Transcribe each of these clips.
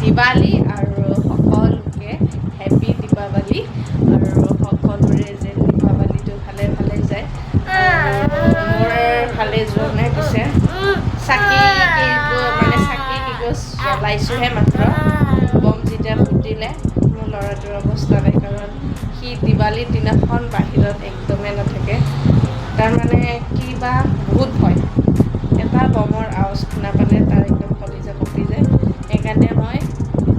দিৱালী আৰু সকলোকে হেপী দীপাৱলী আৰু সকলোৰে যেন দীপাৱলীটো ভালে ভালে যায়। আৰু মোৰ ভালে যোৱা নাই। পিছে চাকি মানে চাকি কেইগছ জ্বলাইছোঁহে মাত্ৰ। বম যেতিয়া ফুটিলে মোৰ ল'ৰাটোৰ অৱস্থা নাই, কাৰণ সি দিৱালীৰ দিনাখন বাহিৰত একদমেই নাথাকে। তাৰমানে কিবা বহুত ভয়, এটা বমৰ আৱাজ শুনা পালে তাৰ একদম কলিজা কঁপি যায়। সেইকাৰণে মই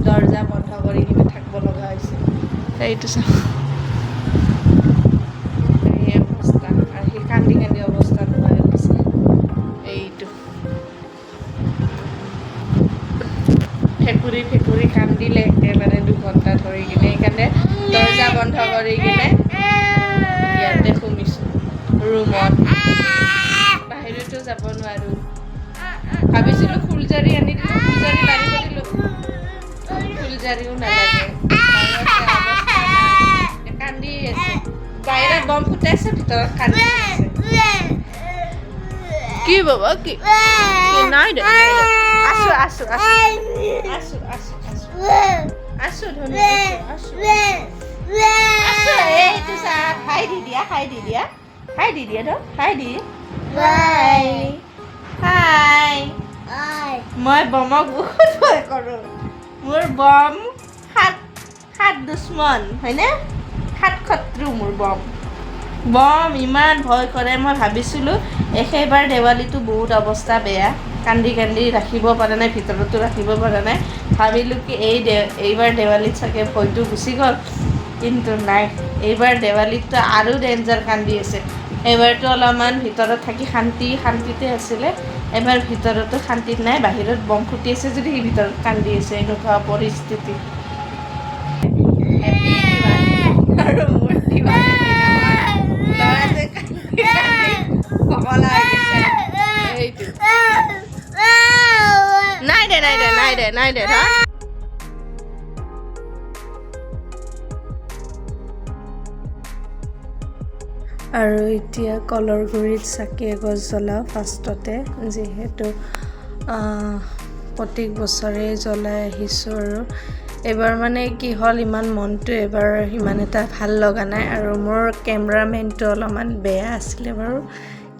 দৰ্জা বন্ধ কৰি কিনে থাকিব লগা হৈছে। এইটো চাওঁ, এই অৱস্থা। আৰু সি কান্দি কান্দি অৱস্থা নোহোৱা হৈ গৈছে। এইটো ফেকুৰি ফেকুৰি কান্দিলে একেবাৰে 2 ঘণ্টা ধৰি কিনে। সেইকাৰণে দৰ্জা বন্ধ কৰি কিনে ইয়াতে সুমিছোঁ ৰুমত, বাহিৰতো যাব নোৱাৰোঁ। ভাবিছিলোঁ ফুলজাৰি আনি দিলোঁ, ফুলজাৰি লাৰিব দিলোঁ, ফুলজাৰিও নালাগে। বাহিৰতে অৱস্থা নাই, কান্দি আছে। বাহিৰত বম ফুটাইছে, ভিতৰত কান্দি আছে। কি বাবা, কি কি? নাই দে, নাই দে। আছো, আছো, আছো, আছো, আছো, আছো, আছো, ধুনীয়া, আছো, আছো। এইটো চা, হাই দি দিয়া, হাই দি দিয়া, হাই দি দিয়া ধৰ, হাই দি, হাই, হাই। মই বমক বহুত ভয় কৰোঁ। মোৰ বম সাত সাত দুশ্মন হয়নে? সাত শত্ৰু মোৰ বম। বম ইমান ভয় কৰে। মই ভাবিছিলোঁ সেইবাৰ দেৱালীটো বহুত অৱস্থা বেয়া, কান্দি কান্দি ৰাখিব পৰা নাই, ভিতৰতো ৰাখিব পৰা নাই। ভাবিলোঁ কি এই এইবাৰ দেৱালীত চাগে ভয়টো গুচি গ'ল, কিন্তু নাই। এইবাৰ দেৱালীততো আৰু ডেঞ্জাৰ কান্দি আছে। এইবাৰতো অলপমান ভিতৰত থাকি শান্তি শান্তিতে আছিলে, এবাৰ ভিতৰতো শান্তিত নাই। বাহিৰত বম ফুটি আছে যদি সি ভিতৰত কান্দি আছে, এনেকুৱা পৰিস্থিতি। হেপী দিৱালী। আৰু মোৰ দিৱালী ল'ৰাটোৱে কান্দি কান্দি পগলা হৈ গৈছে। এইটো নাই দে, নাই দে, নাই দে, নাই দে, ধৰ। আৰু এতিয়া কলৰ গুৰিত চাকি এগছ জ্বলাওঁ ফাৰ্ষ্টতে, যিহেতু প্ৰত্যেক বছৰে জ্বলাই আহিছোঁ। আৰু এইবাৰ মানে কি হ'ল, ইমান মনটো এইবাৰ ইমান এটা ভাল লগা নাই। আৰু মোৰ কেমেৰামেনটো অলপমান বেয়া আছিলে বাৰু।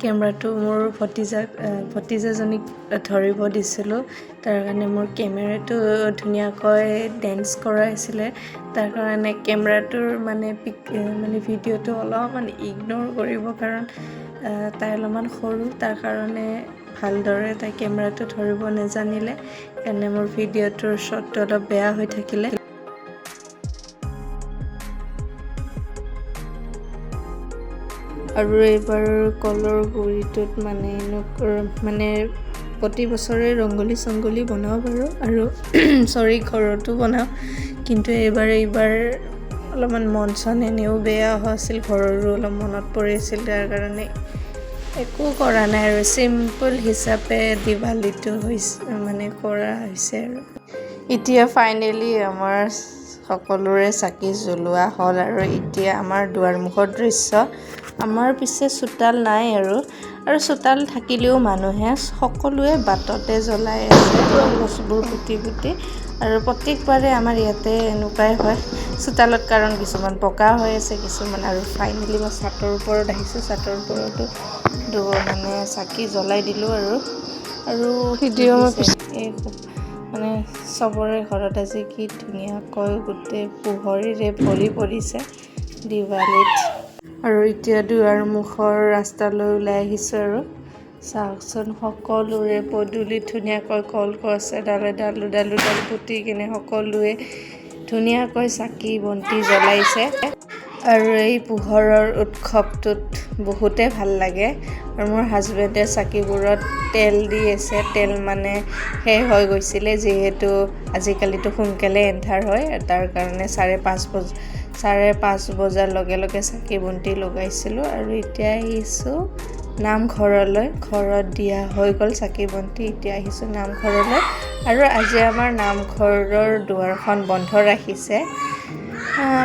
কেমেৰাটো মোৰ ভতিজাক, ভতিজাজনীক ধৰিব দিছিলোঁ। তাৰ কাৰণে মোৰ কেমেৰাটো ধুনীয়াকৈ ডেন্স কৰাইছিলে। তাৰ কাৰণে কেমেৰাটোৰ মানে পিক মানে ভিডিঅ'টো অলপমান ইগন'ৰ কৰিব, কাৰণ তাই অলপমান সৰু, তাৰ কাৰণে ভালদৰে তাই কেমেৰাটো ধৰিব নেজানিলে। সেইকাৰণে মোৰ ভিডিঅ'টোৰ শ্বটটো অলপ বেয়া হৈ থাকিলে। আৰু এইবাৰ কলৰ গুৰিটোত মানে এনেকুৱা মানে প্ৰতি বছৰে ৰংগলী চংগলী বনাওঁ বাৰু, আৰু চৰি, ঘৰতো বনাওঁ। কিন্তু এইবাৰ অলপমান মন চন এনেও বেয়া হোৱা আছিল, ঘৰৰো অলপ মনত পৰি আছিল, তাৰ কাৰণে একো কৰা নাই। আৰু চিম্পল হিচাপে দিৱালীটো হৈছে, মানে কৰা হৈছে। আৰু এতিয়া ফাইনেলি আমাৰ সকলোৰে চাকি জ্বলোৱা হ'ল। আৰু এতিয়া আমাৰ দুৱাৰমুখৰ দৃশ্য। আমাৰ পিছে চোতাল নাই আৰু চোতাল থাকিলেও মানুহে সকলোৱে বাটতে জ্বলাই আছে গছবোৰ পুতি পুতি। আৰু প্ৰত্যেকবাৰে আমাৰ ইয়াতে এনেকুৱাই হয় চোতালত, কাৰণ কিছুমান পকা হৈ আছে, কিছুমান। আৰু ফাইনেলি মই চাটৰ ওপৰত আহিছোঁ। চাটৰ ওপৰতো মানে চাকি জ্বলাই দিলোঁ। আৰু আৰু ভিডিঅ' এই মানে চবৰে ঘৰত আজি কি ধুনীয়াকৈ গোটেই পোহৰেৰে ভৰি পৰিছে দিৱালীত। আৰু এতিয়া দুৱাৰ মুখৰ ৰাস্তালৈ ওলাই আহিছোঁ। আৰু চাওকচোন, সকলোৰে পদূলিত ধুনীয়াকৈ কলগছ এডাল এডাল দুডাল দুডাল পুতি কিনে সকলোৱে ধুনীয়াকৈ চাকি বন্তি জ্বলাইছে। আৰু এই পোহৰৰ উৎসৱটোত বহুতে ভাল লাগে। আৰু মোৰ হাজবেণ্ডে চাকিবোৰত তেল দি আছে। তেল মানে শেষ হৈ গৈছিলে, যিহেতু আজিকালিতো সোনকালে এন্ধাৰ হয়, তাৰ কাৰণে 5:30 বজাৰ লগে লগে চাকি বন্তি লগাইছিলোঁ। আৰু এতিয়া আহিছোঁ নামঘৰলৈ। ঘৰত দিয়া হৈ গ'ল চাকি বন্তি, এতিয়া আহিছোঁ নামঘৰলৈ। আৰু আজি আমাৰ নামঘৰৰ দুৱাৰখন বন্ধ ৰাখিছে,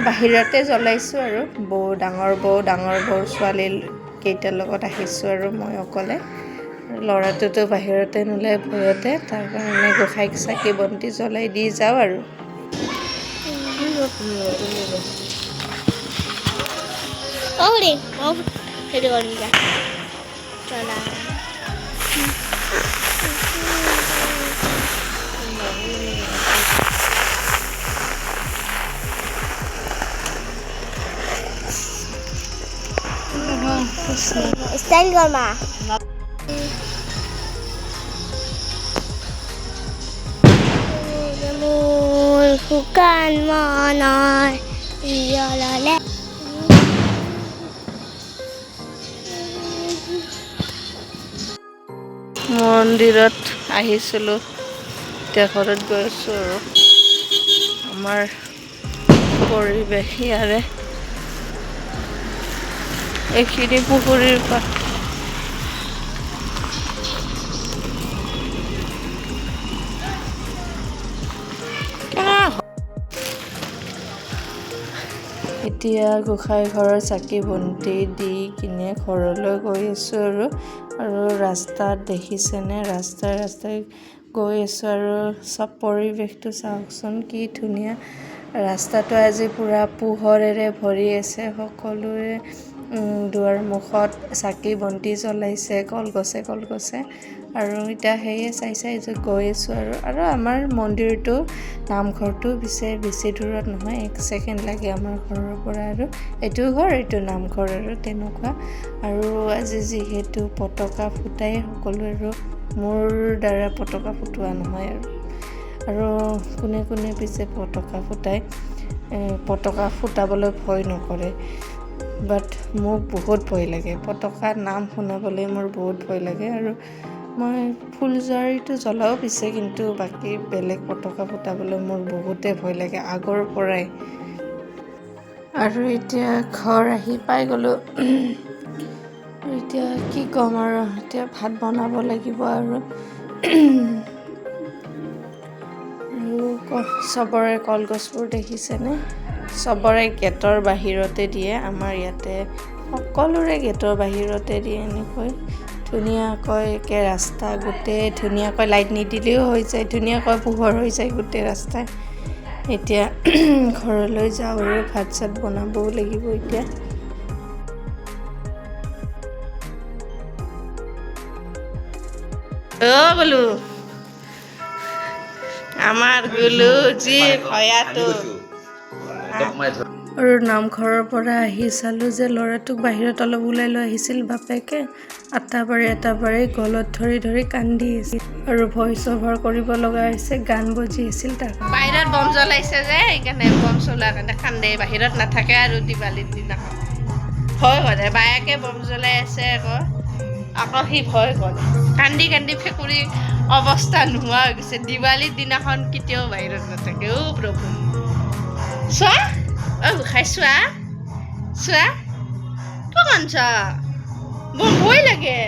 বাহিৰতে জ্বলাইছোঁ। আৰু বৌ, ডাঙৰ বৌ, ডাঙৰ বৌৰ ছোৱালী কেইটাৰ লগত আহিছোঁ আৰু মই অকলে। ল'ৰাটোতো বাহিৰতে নোলায় ভয়তে, তাৰ কাৰণে গোঁসাইক চাকি বন্তি জ্বলাই দি যাওঁ আৰু। অ' সেইটো কৰিম যা চলা। ষ্টাইল কৰ মা। মোৰ শুকান মনৰ জ্বললে। মন্দিৰত আহিছিলোঁ, এতিয়া ঘৰত গৈ আছোঁ। আৰু আমাৰ পৰিৱেশ ইয়াৰে এইখিনি পুখুৰীৰ পাৰ। এতিয়া গোঁসাই ঘৰৰ চাকি বন্তি দি কিনে ঘৰলৈ গৈ আছোঁ। আৰু আৰু ৰাস্তাত দেখিছেনে, ৰাস্তাই ৰাস্তাই গৈ আছোঁ আৰু চব পৰিৱেশটো চাওকচোন, কি ধুনীয়া। ৰাস্তাটো আজি পূৰা পোহৰেৰে ভৰি আছে। সকলোৰে দুৱাৰ মুখত চাকি বন্তি জ্বলাইছে, কলগছে কলগছে। আৰু এতিয়া সেয়ে চাই চাই গৈ আছোঁ। আৰু আৰু আমাৰ মন্দিৰটো, নামঘৰটো পিছে বেছি দূৰত নহয়, 1 ছেকেণ্ড লাগে আমাৰ ঘৰৰ পৰা। আৰু এইটো ঘৰ, এইটো নামঘৰ আৰু তেনেকুৱা। আৰু আজি যিহেতু পতকা ফুটাই সকলোৱে, আৰু মোৰ দ্বাৰা পতকা ফুটোৱা নহয়। আৰু আৰু কোনে কোনে পিছে পতকা ফুটাই, পতকা ফুটাবলৈ ভয় নকৰে? বাট মোক বহুত ভয় লাগে। পতকা নাম শুনাবলৈ মোৰ বহুত ভয় লাগে। আৰু মই ফুলজাৰিটো জ্বলাওঁ পিছে, কিন্তু বাকী বেলেগ পতকা ফুটাবলৈ মোৰ বহুতেই ভয় লাগে আগৰ পৰাই। আৰু এতিয়া ঘৰ আহি পাই গ'লোঁ। এতিয়া কি ক'ম আৰু, এতিয়া ভাত বনাব লাগিব। আৰু আৰু চবৰে কলগছবোৰ দেখিছেনে? চবৰে গেটৰ বাহিৰতে দিয়ে। আমাৰ ইয়াতে সকলোৰে গেটৰ বাহিৰতে দিয়ে এনেকৈ ধুনীয়াকৈ। একে ৰাস্তা গোটেই ধুনীয়াকৈ লাইট নিদিলেও হৈ যায়, ধুনীয়াকৈ পোহৰ হৈ যায় গোটেই ৰাস্তাই। এতিয়া ঘৰলৈ যাওঁ আৰু ভাত চাত বনাবও লাগিব এতিয়া। অ' গুলু, আমাৰ গুলু যি ভয়াটো। আৰু নামঘৰৰ পৰা আহি চালোঁ যে ল'ৰাটোক বাহিৰত অলপ ওলাই লৈ আহিছিল বাপেকে। আটা পাৰি আটা পাৰি গলত ধৰি ধৰি কান্দি আছিল আৰু ভইচ অভাৰ কৰিব লগা হৈছে, গান বজি আছিল তাৰ। বাহিৰত বম জ্বলাইছে যে, সেইকাৰণে বম চলোৱাৰ কাৰণে কান্দে। বাহিৰত নাথাকে আৰু দিৱালীৰ দিনাখন ভয় কৰে। বায়েকে বম জ্বলাই আছে আকৌ, আকৌ সি ভয় কৰে, কান্দি কান্দি ফেকুৰি অৱস্থা নোহোৱা হৈ গৈছে। দিৱালীৰ দিনাখন কেতিয়াও বাহিৰত নাথাকে। অ' প্ৰভু, চোৱা, অ' গোসাঁই, চোৱা চোৱা, কিয় কান্দছা? বৰ ভয় লাগে।